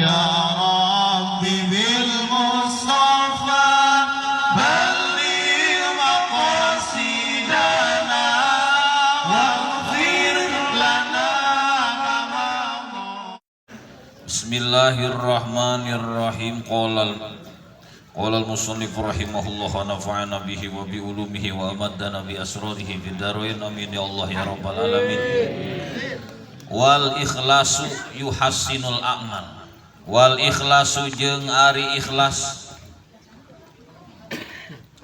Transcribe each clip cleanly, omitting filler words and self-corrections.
يا رب بالمصطفى بلغ مقاصدنا واغفر لنا ما مضى. Bismillahirrahmanirrahim. Qala al-musannif rahimahullah wa nafa'ana bihi wa bi ulumihi wa amaddana bi asrarihi fid dharain, amin ya Allah ya rabbal alamin. Wal ikhlasu yuhassinul a'mal. Wal ikhlasu jeung ari ikhlas,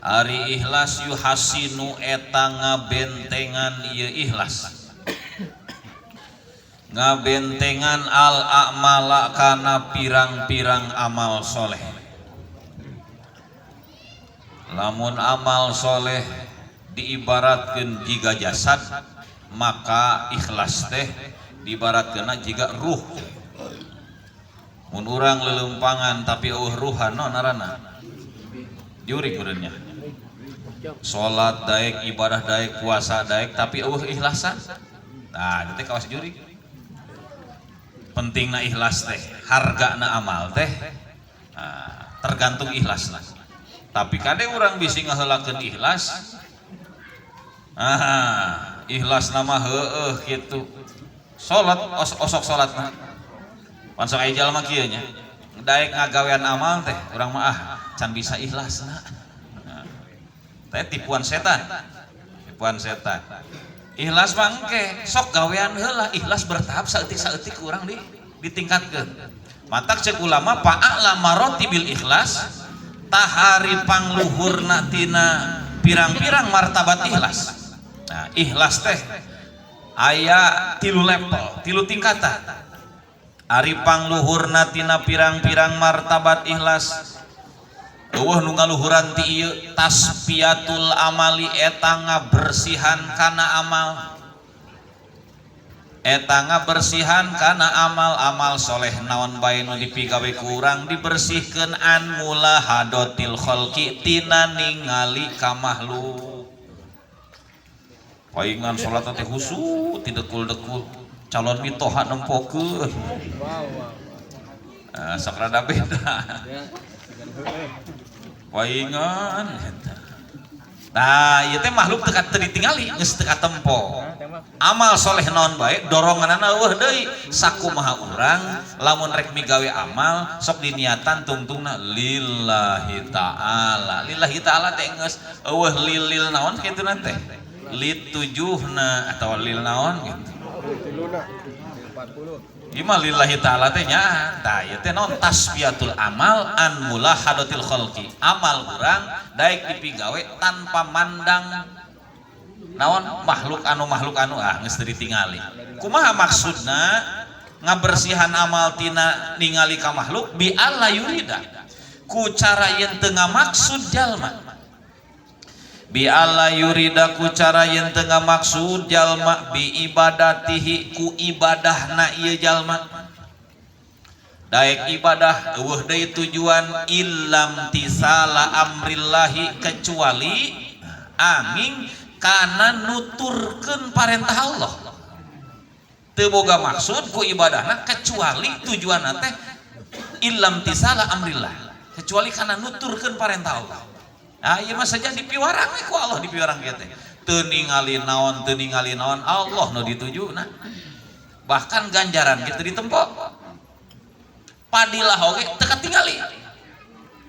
ari ikhlas yuhassinu eta ngabentengan ieu ikhlas, ngabentengan al a'mala kana pirang-pirang amal soleh. Lamun amal soleh diibaratkeun jiga jasad, maka ikhlas teh diibaratkeunna jiga ruh. Mun urang leuleumpangan tapi eueuh ruhan, naon ngaranna? Jurig urangnya. Salat daek, ibadah daek, puasa daek, tapi eueuh ikhlasan, nah itu teh kawas jurig. Pentingna ikhlas teh, hargana amal teh, nah, tergantung ikhlasna. Tapi kade urang bisi ngaheulakeun ikhlas, ah, ikhlas nama heueuh kitu, salat osok salat mah pan sok aya jalma kieu nya, daek ngagawean amal teh, urang mah ah can bisa ikhlasna. Nah, teh tipuan setan, tipuan setan. Ikhlas mah engke sok gawean heula, ikhlas bertahap, saeutik-saeutik urang di ditingkatkeun. Matak cek ulama, fa'ala marotibil ikhlas, tahari pangluhurna tina pirang-pirang martabat ikhlas. Nah, ikhlas teh aya tilu level, tilu tingkatan. Ari pangluhurna tina pirang-pirang martabat ikhlas, eueuh nu ngaluhuran ti ieu, tasfiyatul amali, eta ngabersihan kana amal, eta ngabersihan kana amal. Amal soleh naon bae nu dipigawe ku urang dibersihkeun an mulahadotil khalqi, tina ningali ka makhluk. Paingan salat teh khusyuk, tidekul-dekul, calon mitoha nempokeun. Nah, sok rada beda paingan eta. Nah, ieu teh makhluk teu teu ditingali, geus teu katempo. Amal soleh naon bae doronganana eueuh deui. Sakumaha urang lamun rek migawe amal sok diniatan tungtungna lillahi ta'ala. Lillahi ta'ala teh geus eueuh lilil naon kitu teh. Litujuhna atau lil naon gitu. Ieu mah lillahi ta'ala teh nya, tah ieu teh naon, tasfiyatul amal an mulahadatil khalqi. Amal urang daek dipigawe tanpa mandang naon makhluk anu, makhluk anu, ah geus teu ditingali. Kumaha maksudna ngabersihan amal tina ningali ka makhluk? Bi alla yurida, ku cara yen teu ngamaksud jalma. Bi alla yurida, ku cara yen teu ngamaksud jalma, bi ibadatihi, ku ibadahna ieu jalma, daek ibadah eueuh deui tujuan illam tisala amrillahi, kecuali anging kana nuturkeun parentah Allah. Teu boga maksud ku ibadahna kecuali tujuanna teh illam tisala amrillah, kecuali kana nuturkeun parentah Allah. Nah, ieu mah saja dipiwarang we ku Allah, dipiwarang kieu teh. Teu ningali naon, teu ningali naon, Allah nu ditujuna. Bahkan ganjaran kitu ditempo. Padilah oge teu katingali.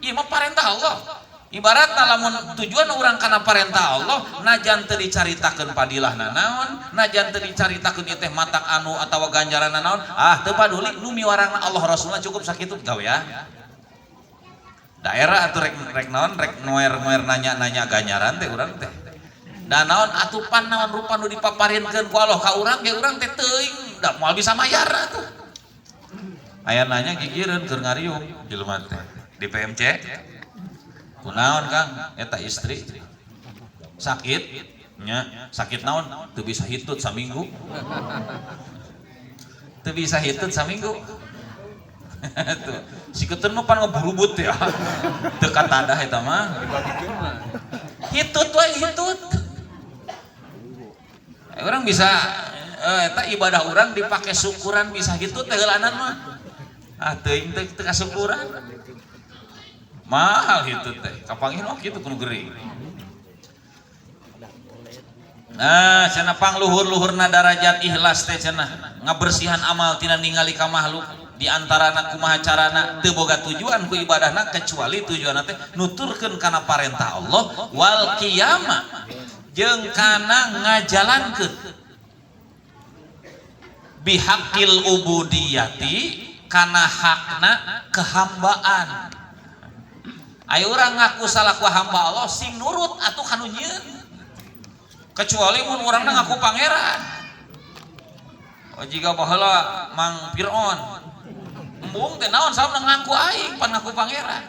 Ieu mah parentah Allah. Ibaratna lamun tujuan urang kana parentah Allah, najan teu dicaritakeun padilahna naon, najan teu dicaritakeun ieu teh matak anu atawa ganjaranna naon, ah teu paduli, nu miwarangna Allah Rasulna cukup sakitu gawe ya. Daerah atuh rek rek naon, rek noer-noer nanya-nanya ganjaran teh urang teh. Da naon atupan naon rupa nu dipaparinkeun ku Allah ka urang ge urang teh teuing da moal bisa mayar atuh. Aya nanya gigireun keur ngariung jelema teh di PMC. Kunaon, Kang? Eta istri sakit nya, sakit naon? Teu bisa hitut saminggu. Teu bisa hitut saminggu. Tuh. Si keuteuh mah pan ngeburubut ya. Teu katadah eta mah. Hitut wae hitut. Orang bisa eta ibadah orang dipakai syukuran bisa hitut teh heulanan mah. Ah teuing teh teu kasukuran. Mahal gitu teh. Kapanggih oh kitu kudu gering. Nah, cenah pangluhur-luhurna darajat ikhlas teh cenah ngabersihan amal tina ningali ka makhluk di antarana kumaha carana teu boga tujuan ku ibadahna kecuali tujuanna teh nuturkeun kana parentah Allah wal qiyamah jeung kana ngajalankeun bihaqil ubudiyati kana hakna kehambaan. Ayo urang ngaku salaku hamba Allah sing nurut atuh kanu nyieun. Kecuali mun urangna ngaku pangeran. Oh jiga baheula Mang Fir'aun. Embung teh naon sababna ngaku aing pan ngaku pangeran.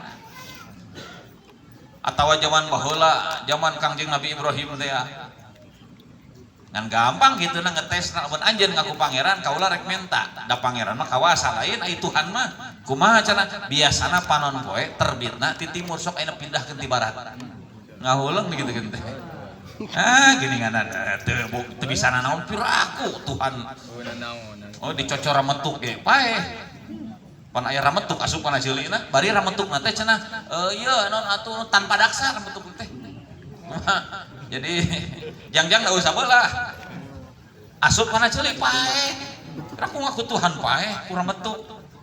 Atawa zaman baheula, zaman Kangjeng Nabi Ibrahim teh ya. Ngan gampang gitu na ngetes na lamun anjeun ngaku pangeran kaula rek menta. Da pangeran mah kawasa lain ai Tuhan mah. Kumaha cenah? Biasana panon poe terbitna ti timur sok ayeuna pindahkeun ti barat. Ngahuleng gitu teh. Ah gini nganan teu bisa nanaon piraku Tuhan. Oh dicocor rametuk ge paeh. Pan aya rametuk asup kana ceulina, bari rametukna teh cenah ieu naon atuh tanpa daksa rametuk teh. Jadi jangjang da usah belah. Asup kana ceuli paeh. Aku ngaku Tuhan paeh ku rametuk.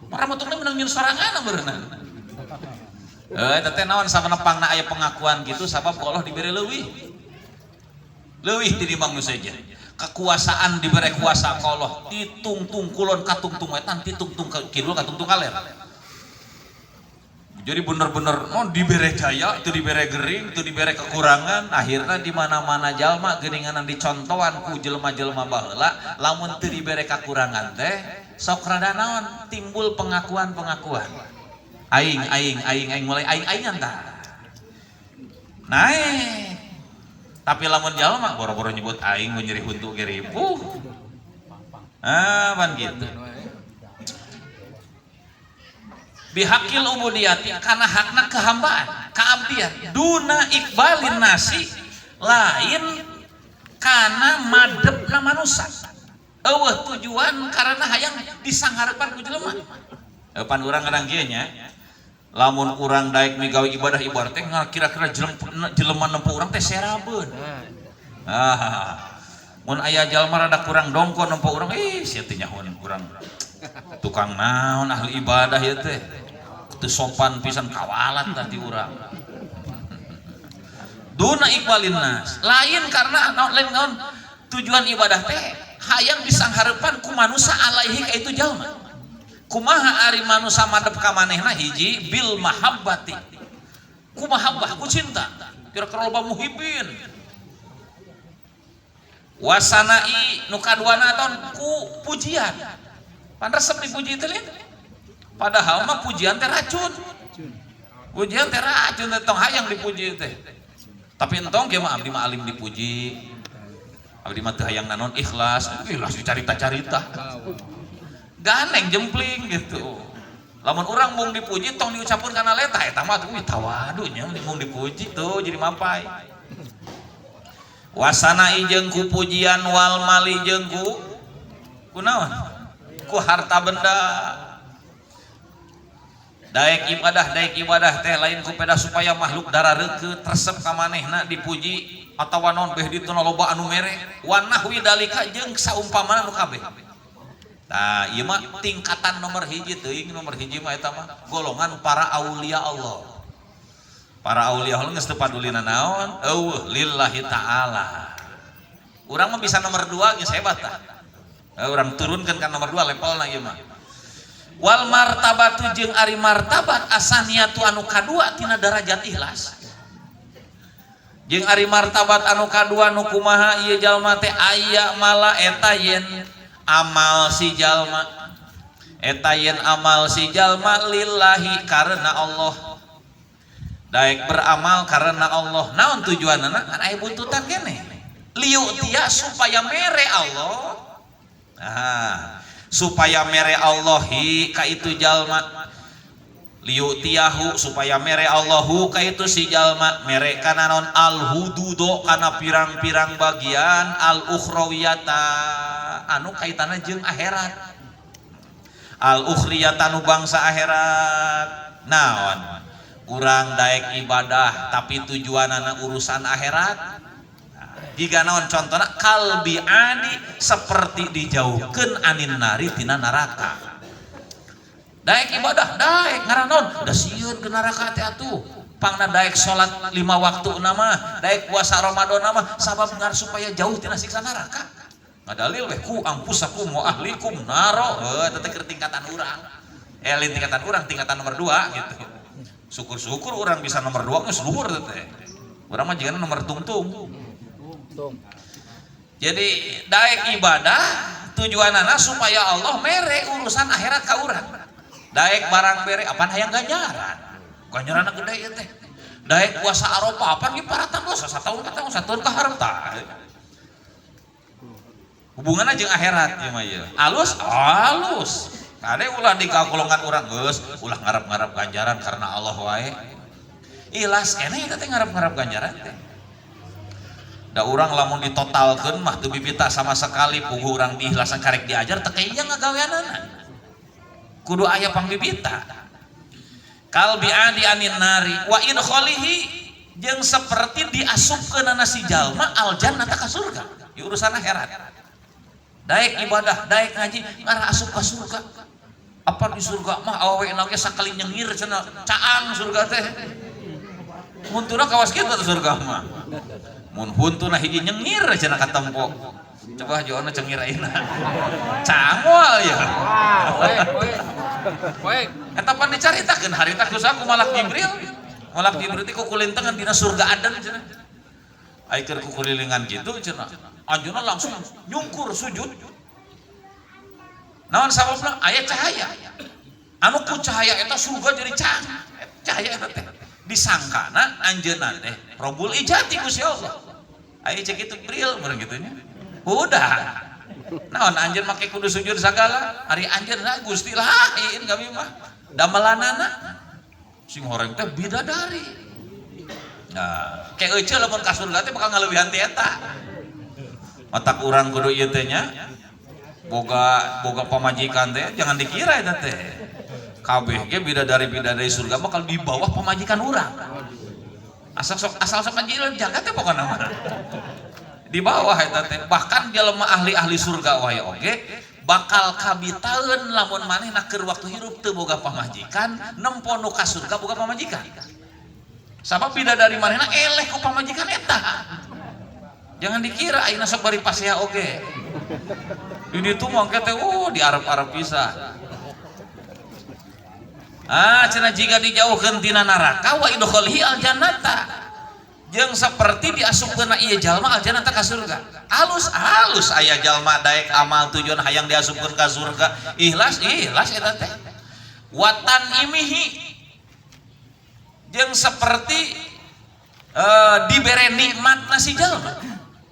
Rametukna meunang nyieun sorangan beureunan. Eta teh naon samanepangna aya pengakuan gitu sabab ku Allah dibere leuwih. Leuwih tinimbang nu sejen. Kekuasaan dibere kuasa ka Allah ditungtung kulon katungtung wetan ditungtung kidul katungtung kaler. Jadi bener-bener non dibere jaya, teu dibere gering, teu dibere kekurangan, akhirna di mana-mana jalma geuninganan dicontohan ku jelema-jelema baheula, lamun teu dibere kakurangan teh sok rada naon timbul pengakuan-pengakuan. Aing aing aing aing mulai aing-aingan tah. Naik. Tapi lamun jalma boro-boro nyebut aing mun nyeri huntu ge ripuh. Ah, pan gitu. Bihaqil ubudiyati kana hakna kehambaan, keabdian. Duna iqbalin nasi lain kana madepna manusa. Eueuh tujuan karena hayang disanghareupan ku jelema. Pan urang kadang kieu nya. Lamun urang daek migawe ibadah ibadah teh kira-kira jelema nempo urang teh serabeun. Ah. Mun aya jalma rada kurang dongko nempo urang, ih sia teh nyahoan urang. Tukang naon ahli ibadah ieu teh. Teu sopan pisan kawalat tah di urang. Duna iqbalin nas, lain karena naon lain naon tujuan ibadah teh hayang disanghareupan ku manusa alaihi ka itu jalma. Kumaha ari manusa madep ka manehna hiji bil mahabbati. Ku mahabbah, ku cinta. Kira-kira loba muhibin. Wasanai nu kaduana ton ku pujian. Pan resep dipuji teh lain. Padahal mah pujian teh racun. Pujian teh racun teh tong hayang dipuji teh. Tapi entong ge mah abdi mah alim dipuji. Abdi mah teu hayang nanon ikhlas, ikhlas dicarita-carita. Ganeng jempling gitu. Lamun urang mung dipuji tong diucapkeun kana letah eta mah tuh tawadu nya mung dipuji tuh jadi mapai. Wasanai jeung ku pujian wal mali jeung ku kunaon? Ku harta benda. Daek ibadah teh lain ku peda supaya makhluk darareukeut resep ka manehna dipuji atawa naon beh ditu loba anu mere wa nahwi dalika jeung saumpamana nu kabeh. Nah, ieu mah tingkatan nomor hiji teuing nomor hiji mah eta mah golongan para aulia Allah. Para aulia Allah geus teu padulina naon? Eueuh lillahi ta'ala. Urang mah bisa nomor 2 geus hebat tah. Urang turunkeun ka nomor 2 levelna ieu mah. Wal martabatu jeung ari martabat asaniatu anu kadua tina darajat ikhlas. Jeung ari martabat anu kadua nu kumaha ieu jalma teh aya mala eta yen amal si jalma eta yen amal si jalma lillahi karena Allah. Daek beramal karena Allah. Naon tujuanna? Kan aya buntutan keneh. Liu tia supaya mere Allah. Nah, supaya mere Allahi ka itu jalma. Liu tiahu supaya mere Allahu ka itu si jalma mere kana naon al hududo kana pirang-pirang bagian al ukhrawiyata anu kaitanna jeung akhirat. Al ukhriyata nu bangsa akhirat. Naon? Urang daek ibadah tapi tujuanana urusan akhirat. Jiga naon contona kalbi adi seperti dijauhkeun anin nari tina neraka. Daek ibadah, daek ngaran naon? Da sieun ke neraka teh atuh. Pangna daek salat 5 waktu nama, daek puasa Ramadan nama sabab ngar supaya jauh tina siksa neraka. Ngadalil weh ku ampusakum wa ahlikum naro. Heuh eta teh keur tingkatan urang. Lain tingkatan urang, tingkatan nomor 2 gitu. Syukur-syukur urang bisa nomor 2 geus luhur teh. Urang mah jigana nomor tungtung. Jadi daek ibadah tujuanana supaya Allah mere urusan akhirat ka urang. Daek barang bere apan hayang ganjaran. Ganjaranna gede ieu teh. Daek puasa Arafah apan ge paratan dosa sataun ka taun sataun ka hareup tah. Hubunganna jeung akhirat ieu mah ieu. Alus alus. Kade ulah di kakolongan urang geus ulah ngarep-ngarep ganjaran karena Allah wae. Ikhlas keneh eta teh ngarep-ngarep ganjaran teh. Da urang lamun ditotalkeun mah teu bibita sama sekali puguh urang diikhlasan karek diajar teu kaya ngagaweanana. Kudu aya pangbibita. Kalbi adi anin nari wa idkhalihi jeung seperti diasupkeunana si jalma al jannata ka surga. Di urusan akhirat. Daek ibadah, daek ngaji ngarah asup ka surga. Apa di surga mah awewena ge sakali nyengir cenah caang surga teh. Huntuna kawas kitu teh surga mah. Mun huntuna hiji nyengir cenah katempo. Coba joona cengir ayeuna. Caang moal ya. Eta pan dicaritakeun harita ku saku Malak Jibril. Malak Jibril teh kukulintengan dina surga Aden cenah. Ai keur kukulilingan kitu cenah. Anjeunna langsung nyungkur sujud. Naon sababna? Aya cahaya. Anu ku cahaya eta surga jadi caang. Cahaya eta teh disangkana anjeunna teh Rabbul Izzati Gusti Allah. Aya cek kitu Jibril meureun kitu nya. Udah. Naon anjeun make kudu sujud sagala? Ari anjeunna Gusti lain kami mah. Damelanana sing horeng teh bidadari. Nah, ke euceu lamun ka surga teh bakal ngaleuwihan ti eta. Matak urang kudu ieu teh nya. Boga pamajikan teh jangan dikira eta teh. Kabeh ge bidadari-bidadari surga bakal di bawah pamajikan urang. Asal sok anjeun jaga teh pokona mah. Di bawah eta teh bahkan jelema ahli-ahli surga wae oge bakal kabitaeun lamun manehna keur waktu hirup teu boga pamajikan nempo nu ka surga boga pamajikan. Sabab bidadari manehna eleh ku pamajikan eta. Jangan dikira ayeuna sok bari pasea oge. Di ditu mah engke teh di Arab-Arab pisan. Ah cenah jiga dijauhkeun tina neraka wa idkhalihi al jannata. Jeung seperti diasupkeunna ieu jalma al jannata ka surga. Alus-alus aya jalma daek amal tujuan hayang diasupkeun ka surga. Ikhlas ikhlas eta teh. Watan imihi jeung seperti dibere nikmat si jalma.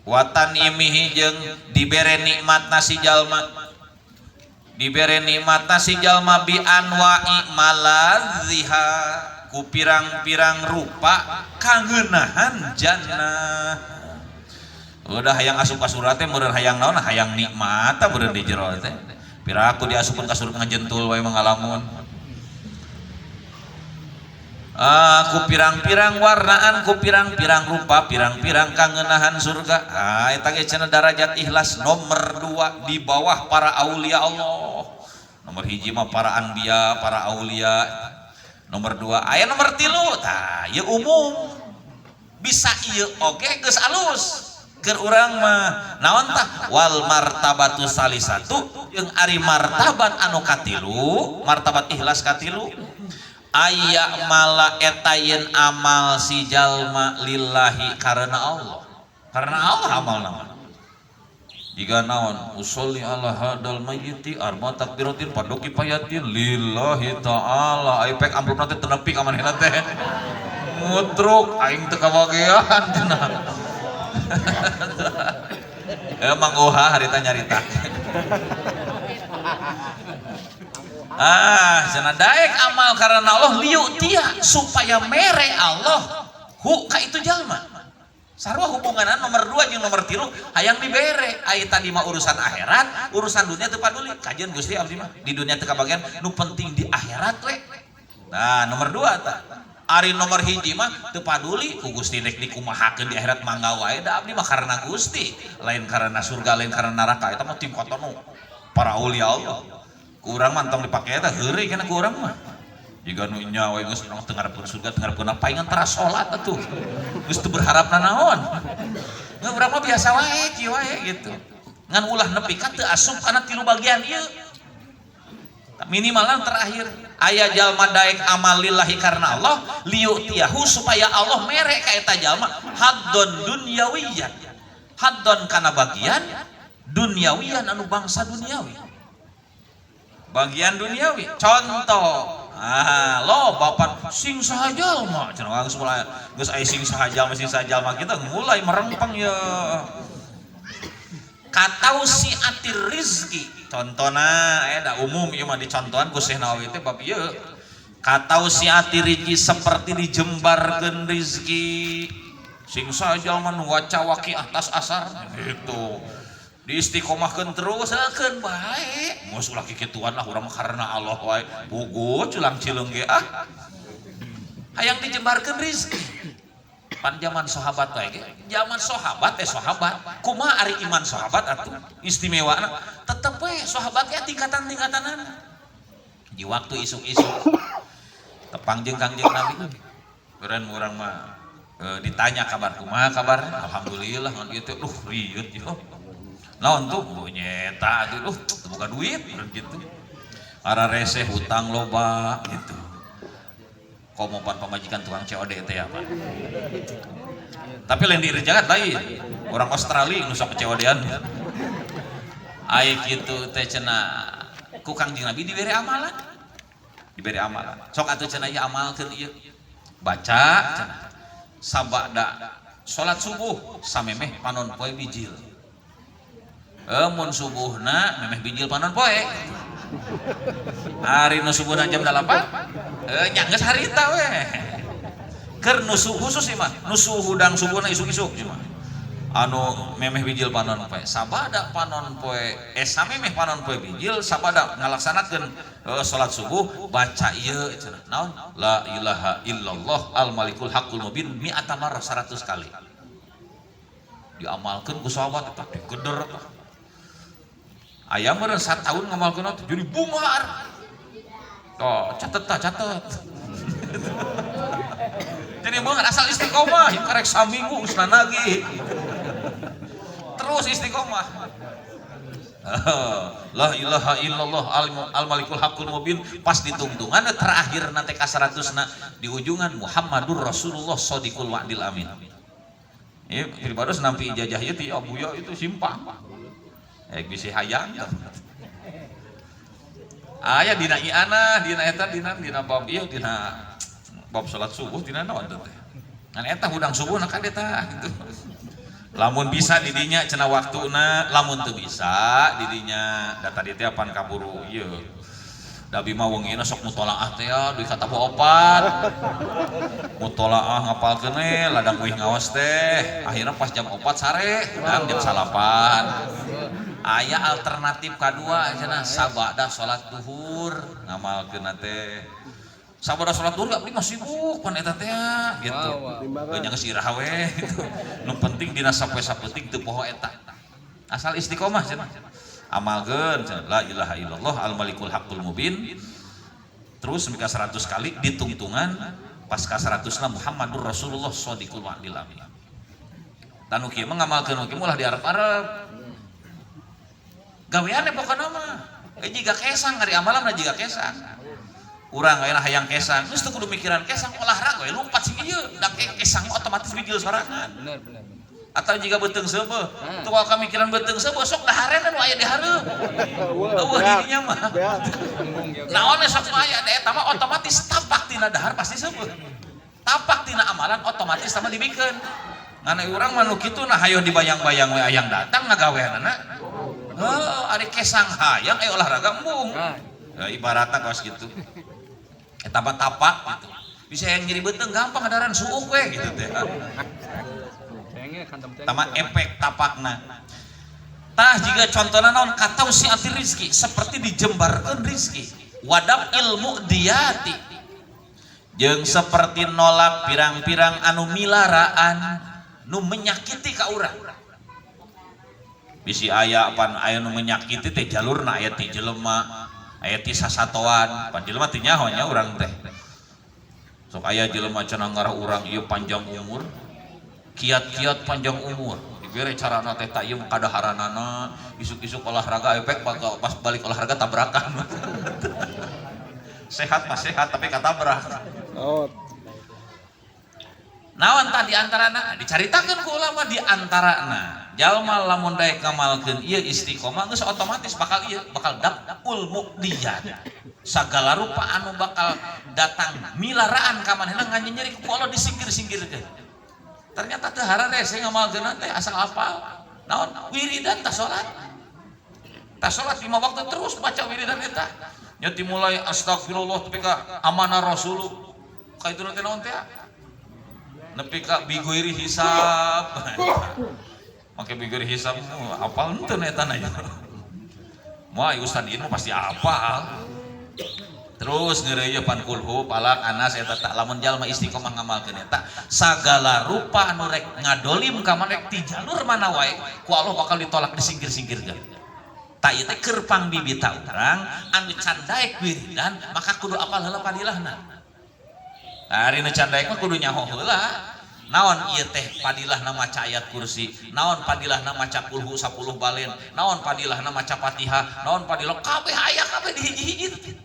Watan imihi jeung dibere nikmat si jalma. Dibere nikmat si jalma bi anwa'i maladziha ku pirang-pirang rupa kangeunahan jannah. Udah hayang asup ka surga teh meureun hayang naon hayang nikmat tah meureun di jero teh. Piraku diasupkeun ka surga ngajentul wae mangalamun. Ku pirang-pirang warnaan, ku pirang-pirang rupa, pirang-pirang kangeunahan surga. Ah, eta ge cenah darajat ikhlas nomor 2 di bawah para aulia Allah. Nomor 1 mah para anbiya, para aulia. Nomor 2 aya nomor 3 tah ieu umum. Bisa ieu oge geus alus. Keur urang mah naon tah wal martabatu salisatu jeung ari martabat anu katilu, martabat ikhlas katilu. Aya mala eta yen amal si jalma lillahi karena Allah. Karena Allah amalna mah. Jika naon usolli ala hadal mayyiti arba takbiratin fardu kifayatin lillahi ta'ala. Ai pek amplopna teh teu nepi ka manehna teh. Mutruk aing teu kabagean cenah. Emang uha harita nyarita. Ah, cenah daek amal karena Allah liu tia supaya mere Allah hu ka itu jalma. Sarua hubunganan nomor 2 jeung nomor 3 hayang dibere. Ai tadi mah urusan akhirat, urusan dunia teu paduli. Kajian Gusti abdi mah di dunia teu kabagian, nu penting di akhirat we. Nah, nomor 2 tah. Ari nomor 1 mah teu paduli ku Gusti rek dikumahakeun di akhirat mangga wae da abdi mah karena Gusti, lain karena surga, lain karena neraka. Eta mah tingkatan nu para aulia Allah. Ku urang mah entong dipake eta heureuy kana ku urang mah. Jiga nu nya we geus urang teu ngarepkeun surga, teu ngarepkeun apa, paingan tara salat atuh. Geus teu berharap nanaon. Nggak, urang mah biasa wae, kieu wae gitu. Ngan ulah nepi ka teu asup kana 3 bagian ieu. Minimalna terakhir aya jalma daek amal lillahi karena Allah liyutiyahu supaya Allah mere ka eta jalma haddon dunyawiyan. Haddon kana bagian dunyawiyan anu bangsa duniawi. Bagian duniawi. Contoh, ah, lo bapak sing saha jalma cenah geus mulai geus aya sing saha jalma sing saha jalma kita mulai merempeng ya. Katausiatir rizki. Contona da umum ieu mah dicontohan ku Syekh Nawawi teh bab ieu. Katausiatir rizki seperti dijembarkeun rizki. Sing saha jalma nu waca waki atas asar gitu. Diistiqomahkeun terus keun bae. Geus ulah kikituan lah urang mah karena Allah wae. Puguh culang cileung ge ah. Hayang dijembarkeun rizki. Pan zaman sahabat wae ge, zaman sahabat teh sahabat. Kumaha ari iman sahabat atuh istimewana? Tetep we sahabat ge tingkatan-tingkatanana. Di waktu isuk-isuk tepang jeung Kangjeng Nabi. Beureun urang mah ditanya kabar kumaha kabar? Alhamdulillah ngan ieu teh duh rieut yo. Naon tuh? Oh, nyeta atuh duh teu boga duit beureun kitu. Arareseh hutang loba gitu. Komo pan pamajikan tukang COD teh apa. Tapi lain di Irian lain. Orang Australia nu sok COD-an. Ai kitu teh cenah ku Kangjeng Nabi dibere amalan. Dibere amalan. Sok atuh cenah ieu amalkeun ieu. Baca cenah. Sabada salat subuh samemeh panon poe bijil. Mun subuhna memeh bijil panon poe. Hari nu subuhna jam 8, nya geus harita we. Keur nu khusus ieu mah, nu hudang subuhna isuk-isuk ieu mah. Anu memeh bijil panon poe, sabada panon poe, samemeh panon poe bijil, sabada ngalaksanakeun salat subuh baca ieu cenah. Naon? La ilaha illallah al malikul haqqul mubin mi'ata marrah 100 kali. Diamalkeun ku sahabat eta digeder eta. Aya meureun satahun ngamalkeun teh jadi bungar. Oh, catet tah, catet. Jadi bungar asal istiqomah, karek saminggu geus nagih. Terus istiqomah. La ilaha illallah al malikul haqqul mubin pas ditungtungan terakhir nanti ka 100 na di ujungan Muhammadur Rasulullah shadiqul wa'dil amin. Ieu pribados nampi ijazah ieu ti Abuya itu simpang. Bisi hayang. Aya dina ianah, dina eta dina dina bab ieu dina bab salat subuh dina naon teh. Ngan eta hudang subuh na ka eta gitu. Lamun bisa didinya cenah waktuna, lamun teu bisa didinya da tadi teh apan kaburu ieu. Da abi mah wengina sok mutolaah teh ya duit kata opat. Mutolaah ngapalkeun we ladang uih ngaos teh. Akhirna pas jam 4 sare, hudang jam 9. Aya alternatif kadua cenah sabada salat duhur ngamalkeun teh. Sabada salat duhur abdi mah sibuk pan eta teh gitu. Nya geus iraha we gitu. Nu penting dina sapoe sapenting teu poho eta. Asal istiqomah cenah. Amalkeun cenah la ilaha illallah al malikul haqqul mubin. Terus mika 100 kali ditungtungan pas ka 100 na Muhammadur Rasulullah shadiqul wa'dil amin. Tanu kieu mah ngamalkeun kieu ulah diarep-arep. Gaweane pokona mah. Jiga kesang ari amalan mah jiga kesang. Urang ayeuna hayang kesang, geus teu kudu mikiran kesang olahraga we lumpat sing ieu, da kesang otomatis bijil sorangan. Bener, bener. Atau jika beuteung seubeuh, teu ka mikiran beuteung seubeuh sok dahareun nu aya di hareup. Eueuh didinya mah. Naon we sok nu aya da eta mah otomatis tapak tina dahar pasti seubeuh. Tapak tina amalan otomatis sama dibikeun. Ngan urang mah nu kitu nah hayoh dibayang-bayang we hayang datang ngagaweanana. Heuh, ari kesang hayang olahraga embung. Ya, ibaratna kaos kitu. Eta mah tapak gitu. Bisa yang nyeri beuteung gampang adaran suuk we gitu teh. Tama efek tapakna. Tah jiga contohna naon katausiati rizki, seperti dijembarkeun rizki. Wadaf'il mu'dziyati jeung seperti nolak pirang-pirang anu milaraan nu menyakiti ka urang. Bisi aya pan aya nu menyakiti teh jalurna aya ti jelema, aya ti sasatoan, pan jelema teh nyaho nya urang teh. Sok aya jelema cenah ngarah urang ieu panjang umur, kiat-kiat panjang umur. Dibere carana teh tak ieu kadaharanana, isuk-isuk olahraga efek bakal pas balik olahraga tabrakan. Sehat mah sehat tapi katabrak. Oh. Naon tah di antarana? Dicaritakeun ku ulama di antarana. Jalma lamun daek ngamalkeun ieu istiqomah geus otomatis bakal ieu bakal daf'ul mu'dziyat. Sagala rupa anu bakal datang milaraan ka manehna nganyenyeri ku Allah disingkir-singkirkeun. Ternyata teu hararese ngamalkeun teh asal apal. Naon? Wiridan tah salat. Tah salat 5 waktu terus baca wiridan eta. Nya dimulai astagfirullah tepi ka amanah rasulu. Ka itu teh naon teh? Nepi ka bighoiri hisab. Make bighoiri hisab apal henteu eta na. Moal ustad ieu mah pasti apal. Terus ngeureuyeuh pan kulhu palak anas eta tak lamun jalma istiqomah ngamalkeun eta sagala rupa anu rek ngadolim ka maneh rek ti jalur mana wae ku Allah bakal ditolak disingkir-singkirkeun. Ta ieu teh keur pangbibita urang anu can daek wiridan maka kudu apal heula padilahna. Ari nu can daek mah kudu nyaho heula. Naon ieu teh padilahna maca ayat kursi, naon padilahna maca kulhu 10 balen, naon padilahna maca Fatihah, naon padilah kabeh aya kabeh di hiji-hiji.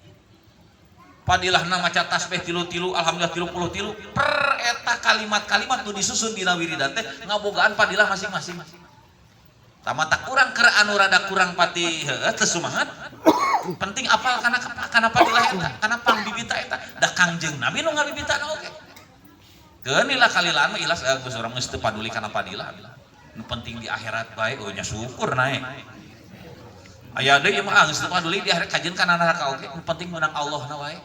Padilahna maca tasbih tilu-tilu, alhamdulillah 33 per eta kalimat-kalimat nu disusun dina wiridan teh ngabogaan padilah masing-masing. Tama tak kurang keur anu rada kurang pati heueuh teu sumangat. Penting apal kana padilah eta, kana pangbibita eta. Da Kangjeng Nabi nu ngabibitana oge. Keunilah kalilaan mah ilas geus urang geus teu paduli kana padilah. Nu penting di akhirat bae, oh nya syukur nae. Aya deui mah geus teu paduli di akhirat kajeun kana neraka oge, nu penting meunang Allah na wae.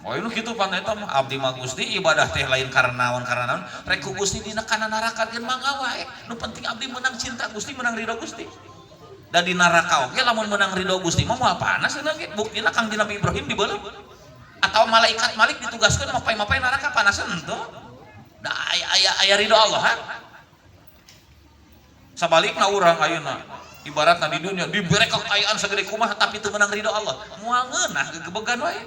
Oh nu kitu pan eta mah abdi mah Gusti ibadah teh lain karena naon karena naon, rek ku Gusti dina kana neraka geun mangga wae. Nu penting abdi meunang cinta Gusti, meunang ridho Gusti. Da di neraka oge lamun meunang ridho Gusti mah moal panas cenah ge. Buktina Kangjeng Nabi Ibrahim dibeuleum. Atau malaikat Malik ditugaskeun mapai-mapai neraka panasan henteu. Da aya ridho Allah ha. Sabalikna urang ayeuna ibaratna di dunia dibere kekayaan segede kumaha tapi teu meunang ridho Allah. Moal ngeunah gegebegan wae.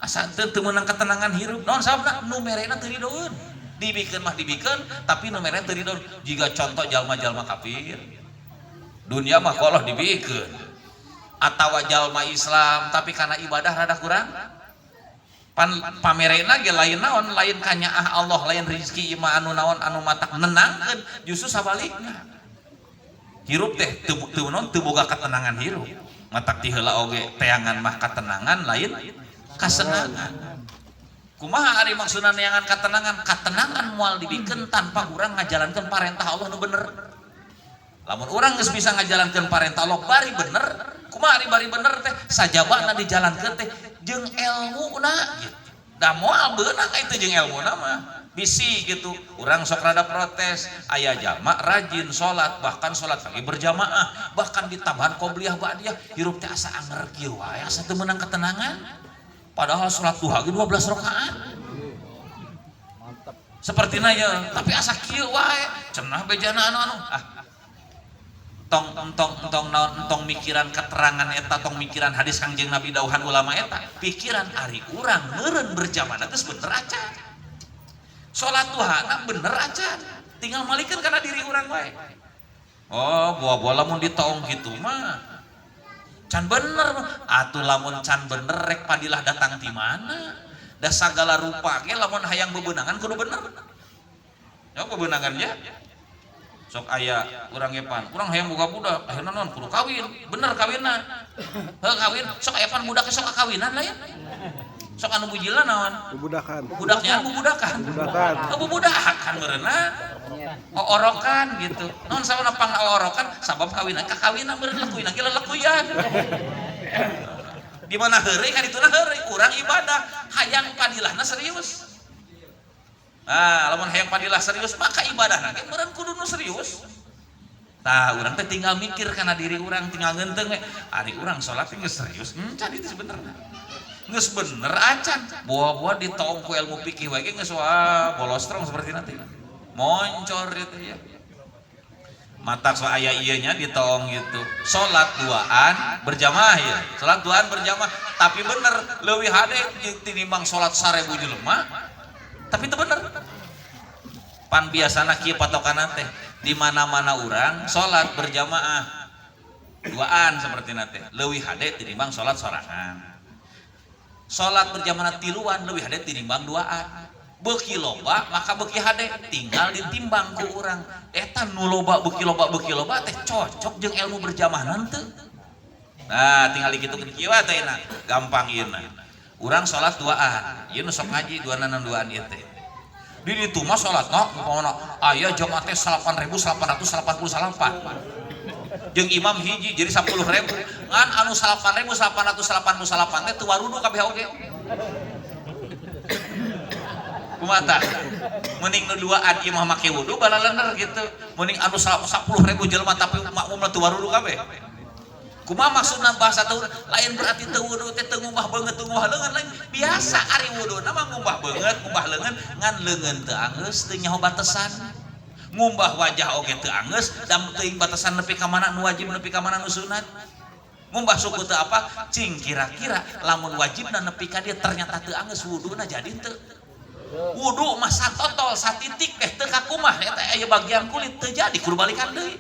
Asa teu meunang ketenangan hirup. Naon sababna? Nu merena teu ridoeun. Dibikeun mah dibikeun tapi nu merena teu ridoeun. Jiga contoh jalma-jalma kafir. Dunia mah ku Allah dibikeun. Atawa jalma Islam tapi karena ibadah rada kurang. Pan pamerena ge lain naon, lain kanyaah Allah, lain rezeki ieu mah anu naon anu matak nenangkeun, justru sabalikna. Hirup teh teu naon teu boga ketenangan hirup. Matak ti heula oge teangan mah katenangan lain kasenangan. Kumaha ari maksudna neangan katenangan? Katenangan moal dibikeun tanpa urang ngajalankeun parentah Allah nu bener. Lamun urang geus bisa ngajalankeun parentah Allah bari bener, kumaha ari bari bener teh sajabana dijalankeun teh jeung elmuna gitu. Da moal beunang itu jeung elmuna mah. Bisi gitu, urang sok rada protes, aya jalma rajin salat, bahkan salat pagi berjamaah, bahkan ditambahan qobliyah ba'diyah, hirup teh asa anger kieu wae, asa teu meunang ketenangan. Padahal salat duha ge 12 rakaat. Mantap. Sepertina ya, tapi asa kieu wae, cenah bejana anu-anu. Ah. Tong tong tong naon tong mikiran keterangan eta, tong mikiran hadis Kangjeng Nabi dauhan ulama eta, pikiran ari urang meureun berjamaah geus bener acan. Salat duhana bener acan, tinggal malikeun kana diri urang wae. Oh, buah-buah lamun ditaong kitu mah can bener. Atuh lamun can bener rek padilah datang ti mana? Da sagala rupa ge lamun hayang bebenangan kudu bener. Ya bebenangan ya. Sok aya urang ge pan, urang hayang boga budak, akhirna naon kudu kawin, bener kawinna. Heuh kawin, sok aya pan budak sok kawinan lah ya. Sok anu bujilna naon? Bubudakan. Budaknya bubudakan. Bubudakan. Oh, bubudakan meureunna. Oorokan gitu. Naon sababna pang oorokan? Sabab kawinan ka kawinan meureun lekuinan ge lelekuyan. Di mana heureuy ka dituna heureuy, urang ibadah, hayang padilahna serius. Nah, lamun hayang padilah serius maka ibadahna ge meureun kudu nu serius. Tah, urang teh tinggal mikir kana diri urang, tinggal ngeunteung we. Ari urang salat teh geus serius, encan itu sebenarnya. Geus bener acan. Buah-buah ditong ku ilmu fikih wae ge geus wah bolostrong seperti nanti. Moncor itu ya. Matak so aya ieu nya ditong gitu. Salat duaan berjamaah ya. Salat duaan berjamaah, tapi bener leuwih hade tinimbang salat 1000 jelema. Tapi itu bener. Pan biasana kieu patokanna teh di mana-mana urang salat berjamaah duaan seperti teh leuwih hade tinimbang salat sorangan. Salat berjamaah tiluan leuwih hade tinimbang duaan. Beuki loba maka beuki hade, tinggal ditimbang ku urang. Eta nu loba beuki loba beuki loba teh cocok jeung ilmu berjamaah teu. Nah, tinggal dikitukeun kieu teh gampang ieu na. Urang salat duaan, ieu nu sok ngaji duanan duaan ieu teh. Di ditu mah salatna umpamana aya jamaah teh 8.888. Jeung imam hiji jadi 10.000. Ngan anu 8.888 teh teu warudu kabeh oge. Kumaha tah? Mending nu duaan ieu mah make wudu balalener gitu. Mending anu 10.000 jelema tapi makmumna teu warudu kabeh. Kumaha maksudna bahasa teu lain berarti teu wudu teh teu ngumbah beungeut teu ngumbah leungeun lain biasa ari wuduna mah ngumbah beungeut ngumbah leungeun ngan leungeun teu anggeus teu nyaho batesan. Ngumbah wajah oge teu anggeus dan teuing batasan nepi ka mana nu wajib nepi ka mana nu sunat. Ngumbah suku teu apa cing kira-kira lamun wajibna nepi ka dieu ternyata teu anggeus wuduna jadi teu. Wudu mah satotol satitik teh teu kakumah eta aya bagian kulit teu jadi kudu balikan deui.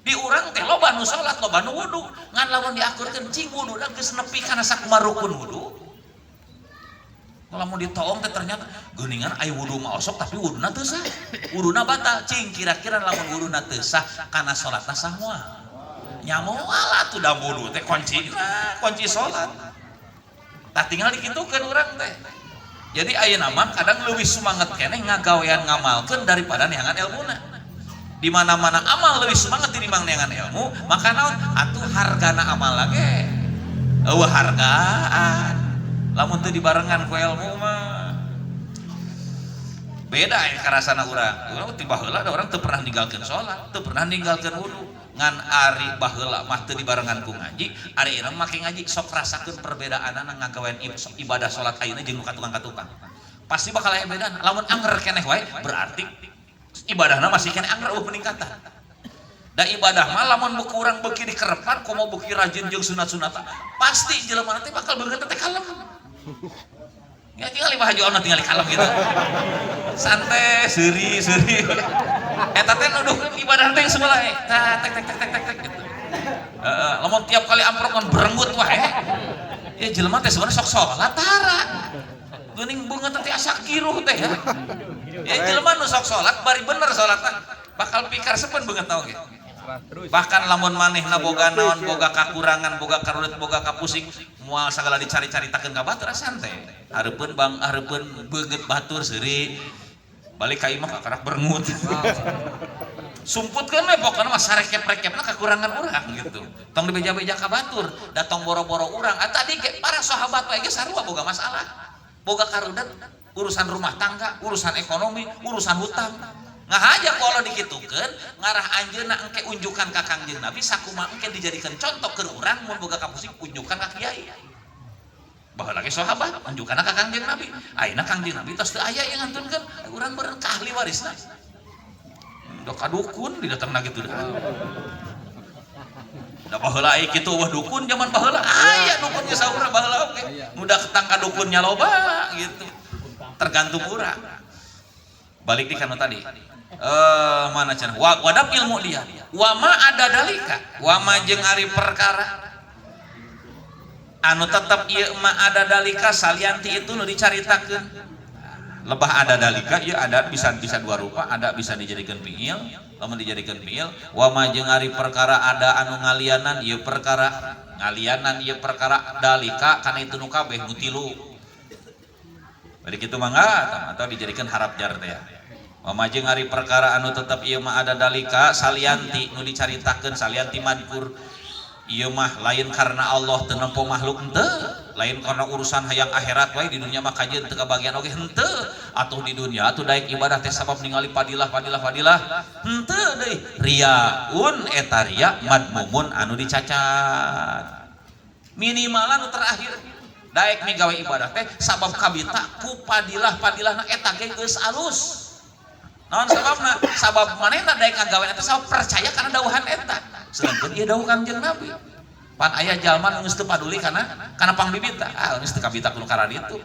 Di urang teh loba nu salat loba nu wudu ngan lamun diakurkeun cing wuduna geus nepi kana sakumaha rukun wudu. Lamun ditoong teh ternyata geuningan aya wudu mah osok tapi wuduna teu sah. Wuduna batal cing kira-kira lamun wuduna teu sah kana salatna sah moal. Nya moal atuh da wudu teh kunci kunci salat. Tah tinggal dikitukeun urang teh. Jadi ayeuna mah kadang leuwih sumanget keneh ngagawean ngamalkeun daripada neangan ilmuna. Di mana-mana amal leuwih semangat tinimbang neangan ilmu, maka naon atuh hargana amal lage. Eueuh hargaan. Lamun teu dibarengan ku ilmu mah beda ya karasana urang. Urang ti baheula da urang teu pernah ninggalkeun salat, teu pernah ninggalkeun wudu. Ngan ari baheula mah teu dibarengan ku ngaji, ari urang make ngaji sok rasakeun perbedaanana ngagawean ibadah salat ayeuna jeung nu ka tukang-katukang. Pasti bakal aya bedana. Lamun anger keneh wae berarti ibadahna masih keneh anger eueuh peningkatan. Da ibadah mah lamun beuki urang beuki dikerepan komo beuki rajin jeung sunat-sunat pasti jelema teh bakal beungeut teh kalem. Ya tinggal lima haji ono tinggal kalem gitu. Santai, seuri, seuri. Eta teh nuduhkeun ibadah teh geus mulai. Tah tek tek tek tek tek tek gitu. Heeh, lamun tiap kali amprok kan berenggut wae. Ya jelema teh sebenarnya sok salat tara. Geuning beungeut teh asa kiruh teh ya. Ya jelema nu sok salat bari bener salatna bakal pikar sepen beungeut oge. Bahkan lamun manehna boga naon, boga kakurangan, boga karudet, boga kapusing, moal sagala dicari-caritakeun ka batur santai. Hareupeun bang, hareupeun beungeut batur seuri. Balik ka imah kakarak berengut. Sumputkeun we pokona mah sarekep-rekepna kakurangan urang gitu. Tong dibeja-beja ka batur, da tong boro-boro urang. Ah tadi ge para sahabat wae ge sarua boga masalah. Boga karudet, urusan rumah tangga, urusan ekonomi, urusan hutang. Ngahaja ku Allah dikitukeun, ngarah anjeunna engke unjukan ka Kangjeng Nabi sakumaha engke dijadikeun contoh keur urang mun boga kapusing unjukan ka kiai. Baheula ge sahabat unjukanna ka Kangjeng Nabi. Ayeuna Kangjeng Nabi tos teu aya ieu ngantunkeun, urang beureun ka ahli warisna. Da ka dukun didatengna kitu dah. Da baheula aya kitu eueuh dukun zaman baheula aya dukun ge saurna baheula oge. Nu datang ka dukunnya loba gitu. Tergantung urang. Balik di kanu tadi. Mana cenah? Wadap ilmu dia. Wa ma ada dalika. Wa ma jeung ari perkara anu tetep ieu ma ada dalika salianti itu nu dicaritakeun. Lebah ada dalika ieu ada bisa dua rupa, ada bisa dijadikeun fiil, lamun dijadikeun fiil wa ma jeung ari perkara ada anu ngalianan ieu perkara, ngalianan ieu perkara dalika kana itu nu kabeh nu tilu. Bari kitu mangga atau dijadikeun harap jar teh ya. Wa ma jeung ari perkara anu tetep ieu ma ada dalika salianti nu dicaritakeun salianti madkur. Ieu mah lain karena Allah teu nempo makhluk henteu, lain karena urusan hayang akhirat wae di dunia mah kajeun teu kabagian oge henteu, atuh di dunia atuh daek ibadah teh sabab ningali fadilah fadilah fadilah henteu deui. Riaun eta ria madmumun anu dicacat. Minimalan nu terakhir daek migawe ibadah teh sabab kabita ku fadilah fadilahna eta ge geus alus. Naon sababna? Sabab manehna daek ngagawe eta sabab percaya kana dawuhan eta. Sedangkan ieu dawuh Kangjeng Nabi. Pan aya jalma nu geus teu paduli kana pangbibita. Ah geus teu kabita kudu karaditu.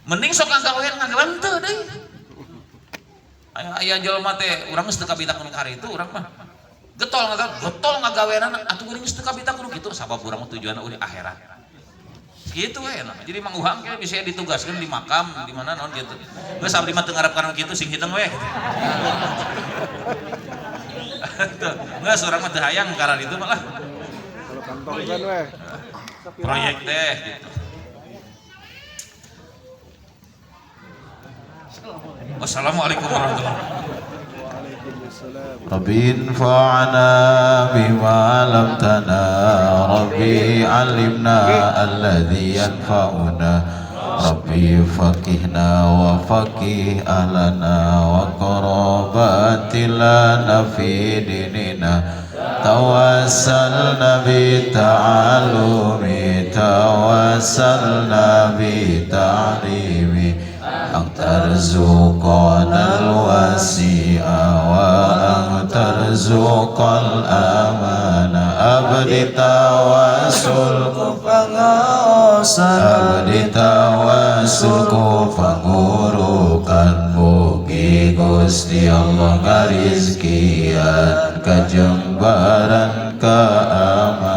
Mending sok ngagawean ngagawean teu deui. Aya jalma teh urang geus teu kabita kudu karitu urang mah. Getol ngagawe, getol ngagaweanana atuh geuning geus teu kabita kudu kitu sabab urang mah tujuanna udah akhirat. Gitu we enak. Jadi Mang Uhang kayak bisa ditugaskan di makam di mana naon gitu. Geus abdi mah teu ngarep kitu sing hideung we. Geus urang mah teu hayang karena itu malah. Kalau kantong kan weh. Proyek teh gitu. Wassalamualaikum warahmatullahi wabarakatuh. Rabbi infa'na bima 'allamtana, Rabbi 'allimna alladhi yanfa'una, Rabbi faqihna wa faqih ahlana wa qarabatina lana fi dinina. Tawassalna bi ta'alumi, tawassalna bi ta'limi, an tarzuqana al-wasi'a wa an tarzuqal amana. Abdi tawassul ku pangaosan, abdi tawassul ku pangurukan, mugi Gusti Allah ngarizkian kajembaran keamanan.